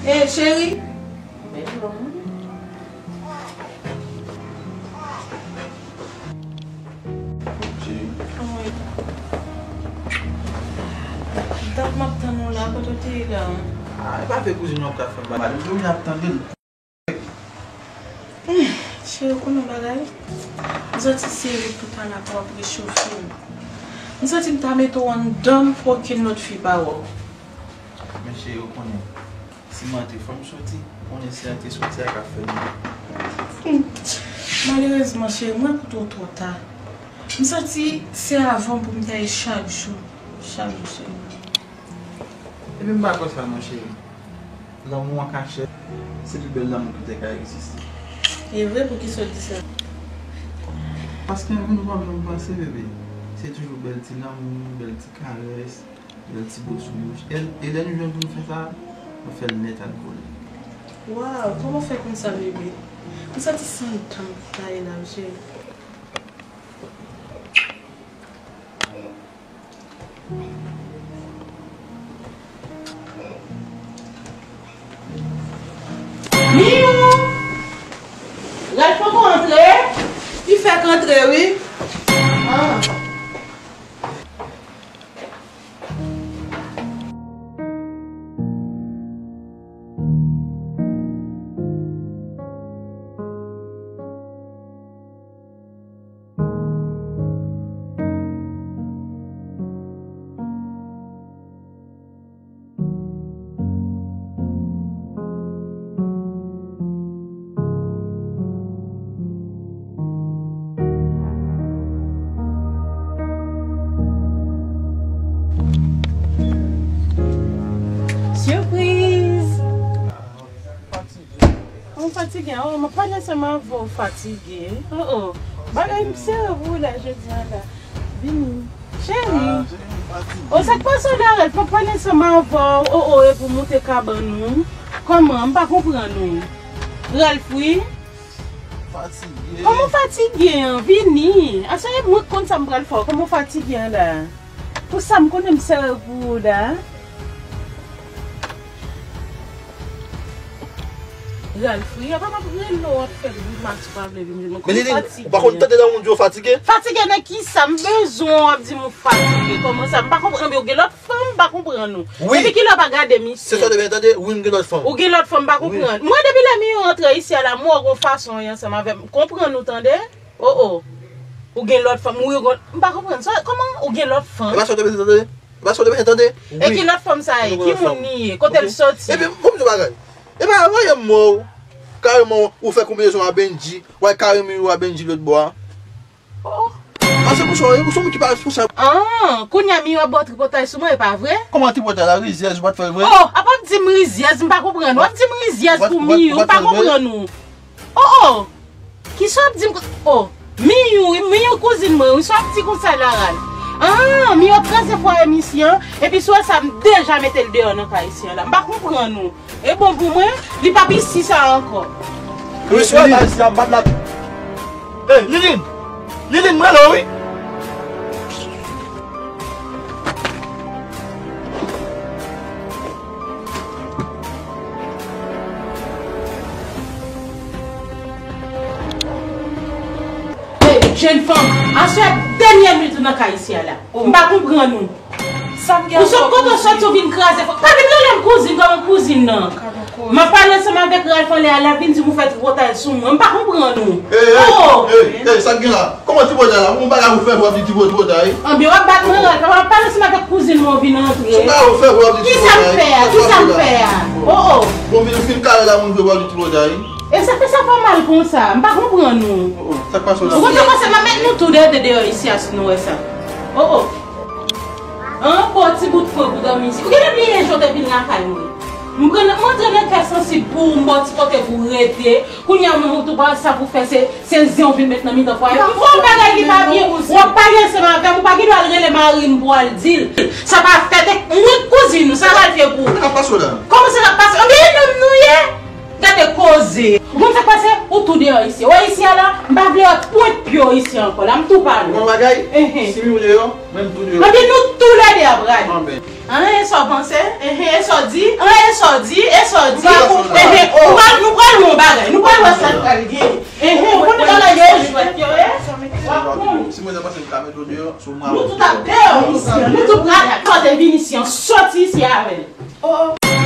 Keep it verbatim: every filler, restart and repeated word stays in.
Ey, cheri. Bèl non. Cheri. Kòman w ye? Tank m ap tann ou la, kote w te ye la? Ah, e pa vre kouzin mwen ap ka fè m mal. Mwen ap tande l. Hmm, cheri, ou konnen yon bagay? M santi se ou tout talè k ap rechofe m. M santi m ta mete w anndan m pou okenn lòt fi pa wè w. Men cheri, ou konnen, si m antre, fò m soti. Ou konnen si antre soti a ka fè m. Hmm. Malerezman, cheri, mwen koute w twò ta. M santi se avan pou m ta ye chak jou. Chak jou, cheri. Epi m pa kwè sa non, cheri. Lanmou an kachèt, se pi bèl lanmou ki te ka egziste. E vre, poukisa w di sa? Paske anvi nou pa janm panse, bebe. Se toujou bèl ti lanmou, bèl ti karès, bèl ti bo sou bouch. E, e lè nou jwenn pou nou fè sa, nou fè l nèt ak vole. Waw, kòman w fè konn sa, bebe? M santi se anndan m ki ta ye la, cheri. Miyou! Ralph poko antre? Li fèk antre, wi. Ah. Sipriz! Ou fatige? Oh, m ap pale ansanm avè w, fatige. Oh, oh. Bagay m serye pou ou la jodi a la. Vini. Cheri. Ah, cheri, m fatige. Oh, sa k pase w la, Ralph? M ap pale ansanm avè w. Oh, oh, epi w moute kabann ou. Kòman? M pa konprann ou. Ralph, wi. Fatige. Kòman w fatige an? Vini. Aswè, mwen k konn sa m pral fè w. Kòman w fatige an la? Pou sa m konnen m serye pou ou la. Ralph, wi, apa m ap rele w, w ap fè grimas, ou pa vle vin jwenn mwen. Men Liline, ou pa konn tande lè moun di w fatige? Fatige nan kisa? M bezwen w, w ap di m ou fatige. Kòman sa? M pa konprann, men ou gen lòt fanm, m pa konprann ou. Wi. Depi kilè w pa gade misye? Se sa w te byen tande? Wi, m gen lòt fanm. Ou gen lòt fanm, m pa konprann. Mwen, depi lè Miyou antre isi a la, m wè w gon fason w ye ansanm avè m. Konprann ou tande? Oh, oh. Ou gen lòt fanm, wi, ou gon, m pa konprann. Sa, kòman ou gen lòt fanm? E pa sa w te byen tande? E pa sa w te byen tande? E ki lòt fanm sa ye? Ki moun li ye? Kote l soti? Ebyen, bon, m di w bagay. E pa avan yè m wè w, kareman ou fè konbinezon a Bendji, w al kare Miyou a Bendji lòt bò a. Oh. Pase pou sa, ou se moun ki pa responsab. Ah, kounye a Miyou ap ba w tripotay sou mwen, e pa vre? Kòman tripotay la, rizyèz, ou pa t fè l vre? Oh, apa w ap di m rizyèz, m pa konprann ou. W ap di m rizyèz pou Miyou, m pa konprann ou. Oh, oh. Kisa w ap di m? Oh, Miyou, wi, Miyou kouzin mwen, wi, sa w ap di konsa la, Ralph? Ah, Miyou ap kraze fwaye misye an, epi si w wè sa, m deja mete l deyò nan kay isi a la. M pa konprann ou. E bon pou mwen, li p ap isi sa ankò. Mesye, isi a, m bat la. Ey, Liline! Liline, m rele w, wi! Ey, jèn fanm, aswè a dènyè minit ou nan kay isi a la. M pa konprann ou. Ou sot kote w soti, ou vin kraze fò. Pa vin rele m kouzin kòm yon kouzin nan. M ap pale ansanm avèk Ralph anlè a, l ap vin di m ou fè tripotay sou mwen. M pa konprann ou. Ey, ey, ey, ey, sa k gen la? Kòman tripotay la? Ou bagay ou fè, w ap di tripotay, tripotay? Anben, w ap bat mwen, Ralph. M ap pale ansanm avèk kouzin mwen, ou vin antre. Ou bagay ou fè, w ap di tripotay. Kisa m fè a? Kisa m fè a? Oh, oh. Bon, vin, ou fin kare la, moun vre, w ap di tripotay. E sa fè sa fè w mal konsa? M pa konprann ou. Oh, oh. Sa k pase w la? Ou konn sa k pase, m ap met nou tou de de deyò isi a si nou wè sa. Oh, oh. An, bon ti bout pwen pou dòmi isi. Ou genlè bliye jan w te vin lakay mwen. M pran, m antre nan kè sansib pou ou, m ba w ti kote pou w rete. Kounye a menm ou tou pa sa pou fè, se, se zen w vin met nan mitan fwaye. M fè yon bagay ki pa byen, w ap pale ansanm avè m, ou pa gen dwa al rele mari m pou w al di l. Sa pa fèt, e mwen k kouzin ou, sa pral fè pou ou. Sa k ap pase w la? Kòman sa k ap pase? Anben e nonm nou ye? Gade koze. Ou konn sa k pase? Ou tou deyò isi. Ou wè isi a la? M pa vle wè pwent pye w isi ankò. La, m tou pale. Ou konn bagay? Enhen. Si m tou deyò, menm tou deyò. Anben nou tou lè de ap rale. Anben. Anben, e sa w panse? Enhen, e sa w di? Anben, e sa w di? E sa w di? Enhen, nou pral, nou pral wè yon bagay. Nou pral wè sa k pral gen. Enhen, ou konn bagay yo jwèt yo ye? W ap konn. Si mwen te panse m ka mete w deyò, sou mwen. Nou tout ap deyò isi. Nou tout pral kote vin isi an. Soti isi avè l.